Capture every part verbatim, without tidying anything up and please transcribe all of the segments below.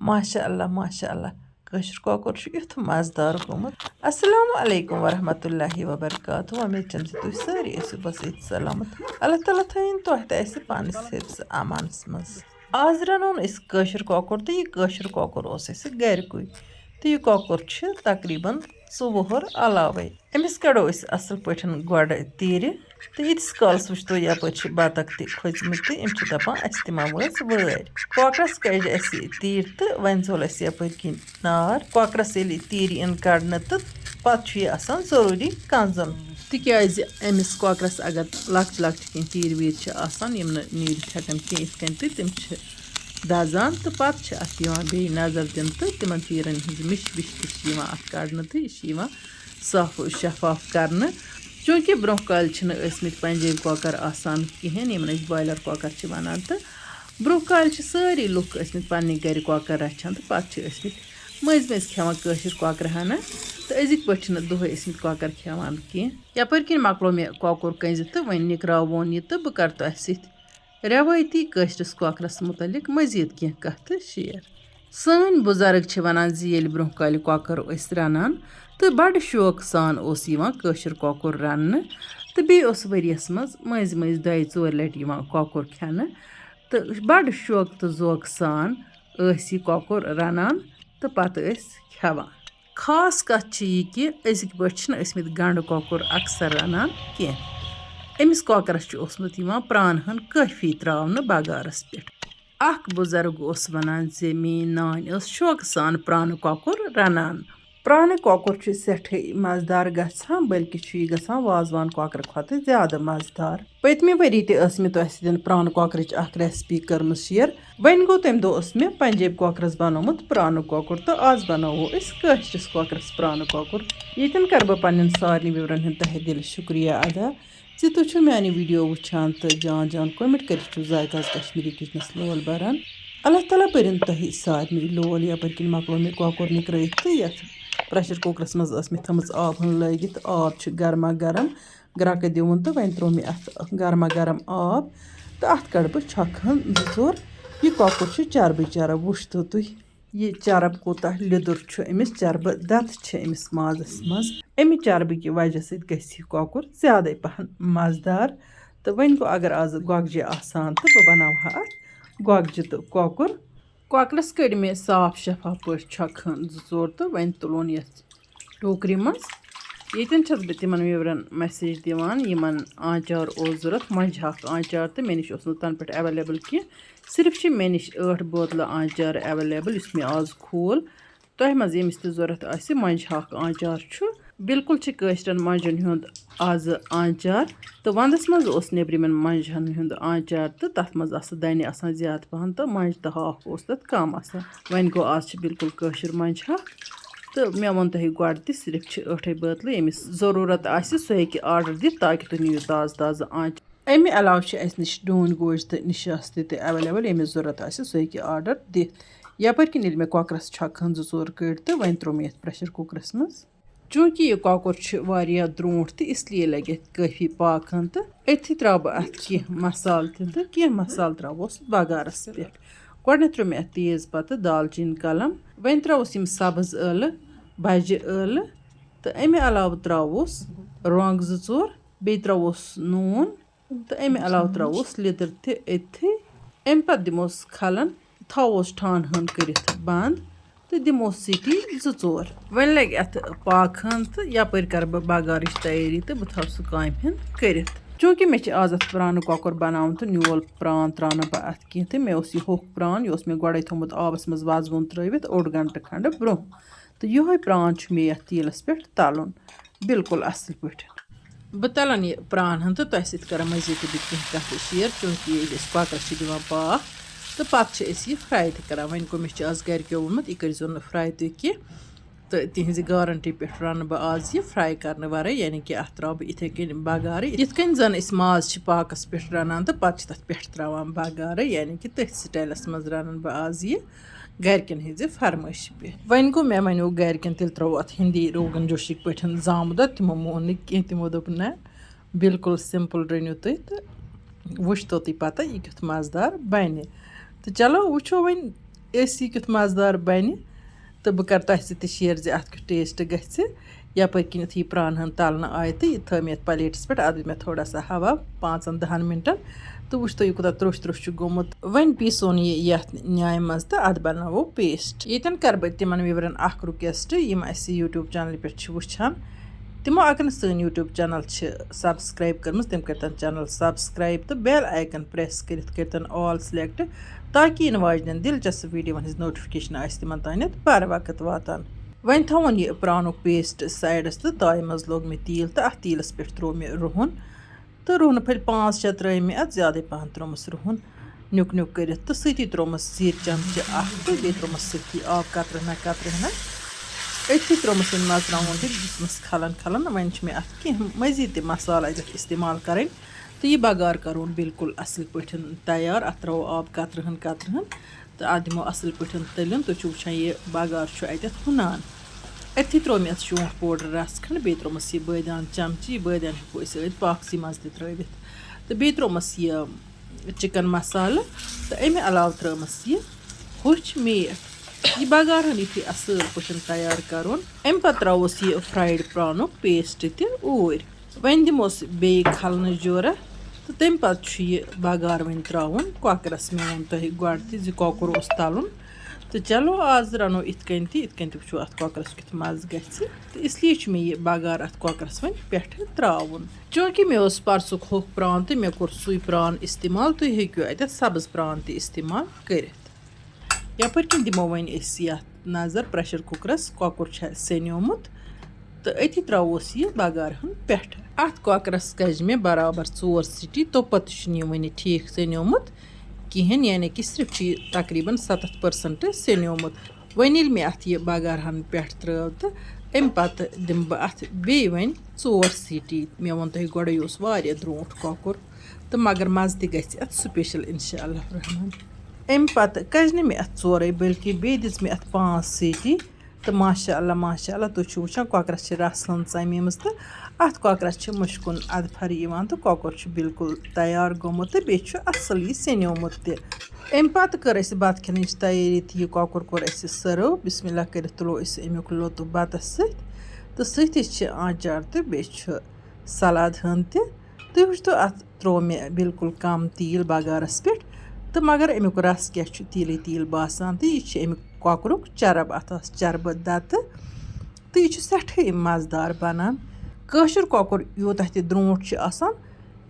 ماشاء اللہ، ماشاء اللہ، کٲشُر کۄکُر چھُ یُتھ مَزٕدار گوٚمُت۔ السلام علیکم ورحمۃ اللہ وبرکاتہ۔ وۄمید چھم زِ تُہۍ سٲری ٲسِو بس ییٚتہِ سلامت۔ اللہ تعالیٰ تھٲیِن تۄہہِ تہٕ اَسہِ پانَس حِفظ امانَس منٛز۔ آز رَنون أسۍ کٲشُر کۄکُر، تہٕ یہِ کٲشُر کۄکُر اوس اَسہِ گَرِکُے، تہٕ یہِ کۄکُر چھُ تقریباً ژٕ وُہُر علاوَے۔ أمِس کَڑو أسۍ اَصٕل پٲٹھۍ گۄڈٕ تیٖرِ، تہٕ ییٖتِس کالَس وٕچھتو یَپٲرۍ چھِ بَطخ تہِ کھٔژمٕتۍ، تہٕ یِم چھِ دَپان اَسہِ تہِ ما وٲژ وٲرۍ۔ کۄکرَس کَجہِ اَسہِ تیٖر، تہٕ وۄنۍ زول اَسہِ یَپٲرۍ کِنۍ نار۔ کۄکرَس ییٚلہِ تیٖرِ یِن کَڑنہٕ، تہٕ پَتہٕ چھُ یہِ آسان ضروٗری کَنزُن، تِکیٛازِ أمِس کۄکرَس اگر لۄکچہِ لۄکچہِ کینٛہہ تیٖر ویٖر چھِ آسان، یِم نہٕ نیٖرِتھ ہٮ۪کَن کینٛہہ یِتھ کٔنۍ، تہٕ تِم چھِ دَزان، تہٕ پَتہٕ چھِ اَتھ یِوان بیٚیہِ نظر دِنہٕ، تہٕ تِمَن تیٖرَن ہٕنٛز مِش وِش تہِ چھِ یِوان اَتھ کَڑنہٕ، تہٕ یہِ چھِ یِوان صاف و شفاف کرنہٕ۔ چوٗنٛکہِ برٛونٛہہ کالہِ چھِنہٕ ٲسمٕتۍ پنجٲبۍ کۄکر آسان کِہیٖنۍ، یِمن أسۍ بویلر کۄکر چھِ وَنان، تہٕ برٛونٛہہ کالہِ چھِ سٲری لُکھ ٲسمٕتۍ پننہِ گرِ کۄکر رچھان، تہٕ پتہٕ چھِ ٲسمٕتۍ مٔنٛزۍ مٔنٛزۍ کھٮ۪وان کٲشِر کۄکرٕ ہنا، تہٕ أزِکۍ پٲٹھۍ چھِنہٕ دۄہے ٲسمٕتۍ کۄکر کھٮ۪وان کینٛہہ۔ یپٲرۍ کِنۍ مۄکلو مےٚ کۄکُر کٔنزِ، تہٕ وۄنۍ نِکراوون یہِ، تہٕ بہٕ کرٕ تۄہہِ سۭتۍ رٮ۪وٲیتی کٲشرِس کۄکرَس مُتعلِق مٔزیٖد کینٛہہ کَتھٕ شِیَر۔ سٲنۍ بُزرٕگ چھِ وَنان زِ ییٚلہِ برٛونٛہہ کالہِ کۄکَر ٲسۍ رَنان تہٕ بَڑٕ شوقہٕ سان اوس یِوان کٲشُر کۄکُر رَننہٕ، تہٕ بیٚیہِ اوس ؤریَس منٛز مٔنٛزۍ مٔنٛزۍ دۄیہِ ژورِ لَٹہِ یِوان کۄکُر کھٮ۪نہٕ، تہٕ بَڑٕ شوقہٕ تہٕ ذوقہٕ سان ٲسۍ یہِ کۄکُر رَنان تہٕ پَتہٕ ٲسۍ کھٮ۪وان۔ خاص کَتھ چھِ یہِ کہِ أزِکۍ پٲٹھۍ چھِنہٕ ٲسمٕتۍ گَنٛڈٕ کۄکُر اَکثَر رَنان کینٛہہ۔ أمِس کۄکرَس چھُ اوسمُت یِوان پرٛانہٕ ہَن کٲفی ترٛاونہٕ بَغارَس پٮ۪ٹھ۔ اَکھ بُزرٕگ اوس وَنان زِ میٛٲنۍ نانۍ ٲس شوقہٕ سان پرٛانہٕ کۄکُر رَنان۔ پرٛانہٕ کۄکُر چھُ سٮ۪ٹھٕے مَزٕدار گژھان، بلکہِ چھُ یہِ گژھان وازوان کۄکرٕ کھۄتہٕ زیادٕ مَزٕدار۔ پٔتمہِ ؤری تہِ ٲس مےٚ تۄہہِ سۭتۍ پرٛانہٕ کۄکرٕچ اَکھ recipe کٔرمٕژ share۔ وۄنۍ گوٚو، تَمہِ دۄہ اوس مےٚ پنجٲبۍ کۄکرَس بنومُت پرٛانہٕ کۄکُر، تہٕ آز بناوو أسۍ کٲشرِس کۄکرَس پرٛانہٕ کۄکُر۔ ییٚتٮ۪ن کَرٕ بہٕ پنٛنٮ۪ن سارنٕے viewerن ہُنٛد تہہ دِلہِ شُکریہ ادا زِ تُہۍ چھِو میٛانہِ video وٕچھان تہٕ جان جان comment کٔرِتھ چھِو ذایقہٕ آز کشمیٖری kitchenس لول بَران۔ اللہ تعالیٰ بٔرِن تۄہہِ سارنٕے لول۔ یَپٲرۍ کِنۍ مۄکلو مےٚ کۄکُر نِکرٲیِتھ، تہٕ یَتھ pressure cookerس منٛز ٲس مےٚ تھٲمٕژ آب ہٕن لٲگِتھ، آب چھُ گرما گرم۔ گرٛکہٕ دِوُن، تہٕ وۄنۍ ترٛوو مےٚ اَتھ گرما گرم آب، تہٕ اَتھ کَڑٕ بہٕ چھۄکہٕ ہن زٕ ژور۔ یہِ کۄکُر چھُ چربٕے چرب، وٕچھتو تُہۍ یہِ چرب کوٗتاہ لیٚدُر چھُ أمِس، چربہٕ دَتہٕ چھِ أمِس مازَس منٛز۔ اَمہِ چربہٕ کہِ وجہ سۭتۍ گژھِ یہِ کۄکُر زیادَے پَہَن مَزٕدار۔ تہٕ وۄنۍ گوٚو، اگر آز گۄگجہِ آسہٕ ہن، تہٕ بہٕ بَناوٕ ہا اَتھ گۄگجہِ تہٕ کۄکُر۔ کۄکرَس کٔڑۍ مےٚ صاف شفاف پٲٹھۍ چھۄکہٕ ہن زٕ ژور، تہٕ وۄنۍ تُلون یَتھ ٹوکرِ منٛز۔ ییٚتٮ۪ن چھَس بہٕ تِمَن viewerن message دِوان، یِمَن آنٛچار اوس ضوٚرَتھ، مۄنٛجہِ ہاکھ آنٛچار، تہٕ مےٚ نِش اوس نہٕ تَنہٕ پٮ۪ٹھ available کینٛہہ۔ صرف چھِ مےٚ نِش ٲٹھ بوتلہٕ آنٛچار available، یُس مےٚ آز کھوٗل۔ تۄہہِ منٛز ییٚمِس تہِ ضوٚرَتھ آسہِ، مۄنٛجہِ ہاکھ آنٛچار چھُ۔ بالکل چھِ کٲشرٮ۪ن مۄنٛجَن ہُنٛد آزٕ آنٛچار، تہٕ وَنٛدَس منٛز اوس نیٚبرِمٮ۪ن مۄنٛجہِ ہَن ہُنٛد آنٛچار، تہٕ تَتھ منٛز آسہٕ دَنہِ آسان زیادٕ پَہَن، تہٕ مۄنٛجہِ تہٕ ہاکھ اوس تَتھ کَم آسان۔ وۄنۍ گوٚو، آز چھِ بالکل کٲشِر مۄنٛجہِ ہاکھ۔ تہٕ مےٚ ووٚن تۄہہِ گۄڈٕ تہِ، صرف چھِ ٲٹھَے بٲتلہٕ، ییٚمِس ضروٗرت آسہِ، سُہ ہیٚکہِ order دِتھ، تاکہِ تُہۍ نِیِو تازٕ تازٕ آنٛچار۔ اَمہِ علاوٕ چھِ اَسہِ نِش ڈوٗنۍ گوجہِ تہٕ نِشاستہٕ تہِ available، ییٚمِس ضوٚرَتھ آسہِ، سُہ ہیٚکہِ order دِتھ۔ یَپٲرۍ کِنۍ ییٚلہِ مےٚ کۄکرَس چھۄکہٕ ہن زٕ ژور کٔڑۍ، تہٕ وۄنۍ ترٛوو مےٚ یَتھ pressure cookerس منٛز۔ چوٗنٛکہِ یہِ کۄکُر چھُ واریاہ درٛوٗنٛٹھ، تہٕ اس لیے لَگہِ اَتھ کٲفی پاکھ ہن، تہٕ أتھی ترٛاوٕ بہٕ اَتھ کینٛہہ مصالہٕ تہِ، تہٕ کینٛہہ مصالہٕ ترٛاووس بَغارَس پٮ۪ٹھ۔ گۄڈٕنٮ۪تھ ترٛوو مےٚ اَتھ تیز پَتہٕ، دالچیٖن، کَلَم، وۄنۍ ترٛاووس یِم سبٕز ٲلہٕ، بَجہِ ٲلہٕ، تہٕ اَمہِ علاوٕ ترٛاووس رۄنٛگ زٕ ژور، بیٚیہِ ترٛاووس نوٗن، تہٕ اَمہِ علاوٕ ترٛاووس لیٚدٕر تہِ أتھی۔ اَمہِ پَتہٕ دِموس کھَلَن، تھاووس ٹھانہٕ ہن کٔرِتھ بنٛد، تہٕ دِموس سیٹی زٕ ژور۔ وۄنۍ لگہِ اَتھ پاکہٕ ہن، تہٕ یَپٲرۍ کَرٕ بہٕ بَغارٕچ تیٲری، تہٕ بہٕ تھاوٕ سُہ کامہِ ہن کٔرِتھ۔ چوٗنٛکہِ مےٚ چھِ آز اَتھ پرٛانہٕ کۄکُر بَناوُن، تہٕ نیول پرٛان ترٛاونہٕ بہٕ اَتھ کینٛہہ، تہٕ مےٚ اوس یہِ ہوٚکھ پرٛان، یہِ اوس مےٚ گۄڈَے تھوٚمُت آبَس منٛز وَزوُن ترٛٲوِتھ اوٚڑ گھنٹہٕ کھنٛڈٕ برٛونٛہہ، تہٕ یِہوٚے پرٛان چھُ مےٚ یَتھ تیٖلَس پٮ۪ٹھ تَلُن۔ بالکل اَصٕل پٲٹھۍ۔ بہٕ تَلَن یہِ پرٛان ہن تہٕ تۄہہِ سۭتۍ کَرَن مٔزیٖد تہِ بہٕ کینٛہہ کَتھٕ share، چوٗنٛکہِ ییٚلہِ أسۍ کۄکرَس چھِ دِوان پاکھ تہٕ پَتہٕ چھِ أسۍ یہِ fry تہِ کَران۔ وۄنۍ گوٚو، مےٚ چھِ آز گَرِکیو ووٚنمُت، یہِ کٔرۍزیو نہٕ fry تُہۍ کینٛہہ، تہٕ تِہِنٛزِ guarantee پٮ۪ٹھ رَنہٕ بہٕ آز یہِ fry کَرنہٕ وَرٲے، یعنی کہِ اَتھ ترٛاوٕ بہٕ یِتھَے کٔنۍ بَغارٕے۔ یِتھ کٔنۍ زَن أسۍ ماز چھِ پاکَس پٮ۪ٹھ رَنان تہٕ پَتہٕ چھِ تَتھ پٮ۪ٹھ ترٛاوان بَغارٕ، یعنی کہِ تٔتھۍ سٹایلَس منٛز رَنَن بہٕ آز یہِ۔ گَرِکٮ۪ن ہِنٛزِ فرمٲیشہِ پٮ۪ٹھ۔ وۄنۍ گوٚو، مےٚ وَنیو گَرِکٮ۪ن، تیٚلہِ ترٛاوو اَتھ ہِندی روغن جوشی پٲٹھۍ زامہٕ دۄد۔ تِمو مون نہٕ کینٛہہ، تِمو دوٚپ، "نہ، بالکل simple رٔنِو تُہۍ تہٕ وٕچھتو تُہۍ پَتہٕ، یہِ کیُتھ مَزٕدار بَنہِ۔" تہٕ چلو، وٕچھو وۄنۍ، ٲسۍ یہِ کیُتھ مَزٕدار بَنہِ۔ تہٕ بہٕ کَرٕ تۄہہِ سۭتۍ تہِ شِیر زِ اَتھ کیُتھ ٹیسٹ گژھِ۔ یَپٲرۍ کِنۍ یُتھُے یہِ پرٛانہٕ ہَن تَلنہٕ آیہِ تہٕ یہِ تھٲو مےٚ یَتھ پَلیٹَس پٮ۪ٹھ، اَتھ دیُت مےٚ تھوڑا سا ہوا پانٛژَن دَہَن مِنٹَن۔ تہٕ وٕچھ تُہۍ، یہِ کوٗتاہ تروٚش تروٚش چھُ گوٚمُت۔ وۄنۍ پیٖسون یہِ یَتھ نیامہِ منٛز تہٕ اَتھ بَناوو پیسٹ۔ ییٚتٮ۪ن کَرٕ بہٕ تِمَن وِورَن اَکھ رِکویسٹ، یِم اَسہِ YouTube چَنلہِ پٮ۪ٹھ چھِ وٕچھان۔ تِمو اگر نہٕ سٲنۍ YouTube چَنَل چھِ subscribe کٔرمٕژ، تِم کٔرۍتَن چَنَل subscribe تہٕ bell icon press کٔرِتھ کٔرۍتَن all select، تاکہِ یِنہٕ واجنٮ۪ن دِلچسپ ویٖڈیوَن ہٕنٛز نوٹیفکیشن آسہِ تِمَن تانٮ۪تھ بَر وقت واتان۔ وۄنۍ تھاوُن یہِ پرٛانُک پیسٹ سایڈَس تہٕ تایہِ منٛز لوگ مےٚ تیٖل تہٕ اَتھ تیٖلَس پٮ۪ٹھ تروو مےٚ رُہُن تہٕ رُہنہٕ پھٔلۍ پانٛژھ شےٚ ترٲے مےٚ اَتھ، زیادَے پَہَن تروومَس رُہُن نیُک نیُک کٔرِتھ تہٕ سۭتی تروومَس زیٖر چمچہٕ اَکھ تہٕ بیٚیہِ تروومَس سۭتی آب قطرٕ ہنا قطرٕ ہنا۔ أتھی تروومَس وۄنۍ مَرژٕوانٛگُن تہٕ دیُتمَس کھَلَن کھَلَن۔ وۄنۍ چھِ مےٚ اَتھ کینٛہہ مٔزیٖد تہِ مصالہٕ اَتٮ۪تھ استعمال کَرٕنۍ تہٕ یہِ بَگار کَرون بالکل اَصٕل پٲٹھۍ تیار۔ اَتھ ترٛاوو آب قطرٕ ہن قطرٕ ہن تہٕ اَتھ دِمو اَصٕل پٲٹھۍ تٔلیُن۔ تُہۍ چھِو وٕچھان، یہِ بَگار چھُ اَتٮ۪تھ ہُنان۔ أتھی ترٛوو مےٚ اَتھ شونٛٹھ پوڈر رَژھ کھنٛڈ، بیٚیہِ ترٛوومَس یہِ بٲدیان چمچہٕ۔ یہِ بٲدیان ہٮ۪کو أسۍ أتھۍ پاکسٕے منٛز تہِ ترٲوِتھ۔ تہٕ بیٚیہِ ترٛوومَس یہِ چِکن مسالہٕ تہٕ اَمہِ علاوٕ ترٛٲومَس یہِ ہوٚچھ میٖٹھ۔ یہِ بَگار ہن یُتھُے اَصٕل پٲٹھۍ تیار کَرُن، اَمہِ پَتہٕ ترٛاووس یہِ فرایڈ پرٛانُک پیسٹ تہِ اوٗرۍ۔ وۄنۍ دِموس بیٚیہِ کھلنہٕ جورہ تہٕ تَمہِ پَتہٕ چھُ یہِ بَگار وۄنۍ ترٛاوُن کۄکرَس۔ مےٚ ووٚن تۄہہِ گۄڈٕ تہِ زِ کۄکُر اوس تَلُن۔ تہٕ چلو، آز رَنو یِتھ کٔنۍ تہِ، یِتھ کٔنۍ تہِ وٕچھو اَتھ کۄکرَس کیُتھ مَزٕ گژھِ۔ تہٕ اس لیے چھُ مےٚ یہِ بَگار اَتھ کۄکرَس وۄنۍ پٮ۪ٹھٕ ترٛاوُن۔ چوٗنٛکہِ مےٚ اوس پَرسُک ہوٚکھ پرٛان تہٕ مےٚ کوٚر سُے پرٛان استعمال، تُہۍ ہیٚکِو اَتٮ۪تھ سَبٕز پرٛان تہِ استعمال کٔرِتھ۔ یَپٲرۍ کِنۍ دِمو وۄنۍ أسۍ یَتھ نظر پریشر کُکرَس۔ کۄکُر چھُ سیٚنیومُت تہٕ أتھی ترٛاووس یہِ بَگار ہن پٮ۪ٹھٕ۔ اَتھ کۄکرَس کَجہِ مےٚ برابر ژور سیٹی، توٚپتہٕ چھُنہٕ یہِ وٕنہِ ٹھیٖک سیٚنیومُت کِہیٖنۍ، یعنی کہِ صرف چھُ یہِ تقریباً ستتھ percent سیٚنیومُت۔ وۄنۍ ییٚلہِ مےٚ اَتھ یہِ بَگار ہن پٮ۪ٹھ ترٛٲو تہٕ اَمہِ پَتہٕ دِمہٕ بہٕ اَتھ بیٚیہِ وۄنۍ ژور سیٹی۔ مےٚ ووٚن تۄہہِ گۄڈَے، یہِ اوس واریاہ درٛوٗٹھ کۄکُر تہٕ مگر مَزٕ تہِ گژھِ اَتھ special، انشاء اللہ الرحمن۔ اَمہِ پَتہٕ کَجہِ نہٕ مےٚ اَتھ ژورَے، بلکہِ بیٚیہِ دِژ مےٚ اَتھ پانٛژھ سیٹی۔ تہٕ ماشاء اللہ، ماشاء اللہ، تُہۍ چھِو وٕچھان، کۄکرَس چھِ رَس ہن ژَمیمٕژ تہٕ اَتھ کۄکرَس چھِ مُشکُن اَدفَر یِوان تہٕ کۄکُر چھُ بالکل تیار گوٚمُت تہٕ بیٚیہِ چھُ اَصٕل یہِ سیٚنیومُت تہِ۔ اَمہِ پَتہٕ کٔر اَسہِ بَتہٕ کھٮ۪نٕچ تیٲری تہٕ یہِ کۄکُر کوٚر اَسہِ serve۔ بسم اللہ کٔرِتھ تُلو أسۍ اَمیُک لطف بَتَس سۭتۍ تہٕ سۭتی چھِ آنٛچار تہٕ بیٚیہِ چھُ سلاد ہن تہِ۔ تُہۍ وٕچھتو، اَتھ ترٛوو مےٚ بالکل کم تیٖل بغارس پٮ۪ٹھ تہٕ مگر اَمیُک رس کیٛاہ چھُ تیٖلٕے تیٖل باسان تہٕ یہِ چھُ اَمیُک کۄکرُک چرب، اَتھ آسہٕ چربہٕ دَتہٕ تہٕ یہِ چھُ سٮ۪ٹھٕے مزٕدار بنان۔ کٲشُر کۄکُر یوٗتاہ تہِ درٛوٗنٛٹھ چھُ آسان،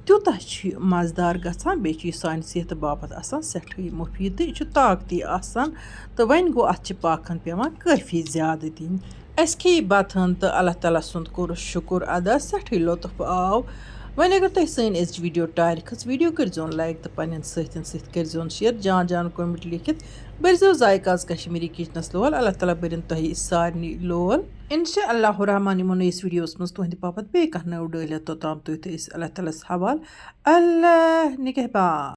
تیوٗتاہ چھُ یہِ مزٕدار گژھان، بیٚیہِ چھُ یہِ سانہِ صحتہٕ باپتھ آسان سٮ۪ٹھٕے مُفیٖد تہٕ یہِ چھُ طاقتی آسان۔ تہٕ وۄنۍ گوٚو، اَتھ چھِ پاکھن پٮ۪وان کٲفی زیادٕ دِنۍ۔ اَسہِ کھیٚیہِ بَتہٕ ہن تہٕ اللہ تعالیٰ سُنٛد کوٚرُس شُکُر ادا، سٮ۪ٹھٕے لطف آو۔ وۄنۍ اگر تۄہہِ سٲنۍ أزِچ video ٹارِ کھٔژ، video کٔرۍزیون like تہٕ پنٛنٮ۪ن سۭتٮ۪ن سۭتۍ کٔرۍزیون share، جان جان comment لیکھِتھ بٔرۍزیو ذایقہ آز کشمیٖری kitchenس لول۔ اللہ تعالیٰ بٔرِن تۄہہِ أسۍ سارنٕے لول۔ انشاء اللہ الرحمن یِمو نٔیِس videoس منٛز تُہنٛدِ باپتھ بیٚیہِ کانٛہہ نٔو ڈٲلِتھ، توٚتام تُہۍ تھٲیِو أسۍ اللہ تعالیٰ ہس حوال۔ اللہ نگہبان۔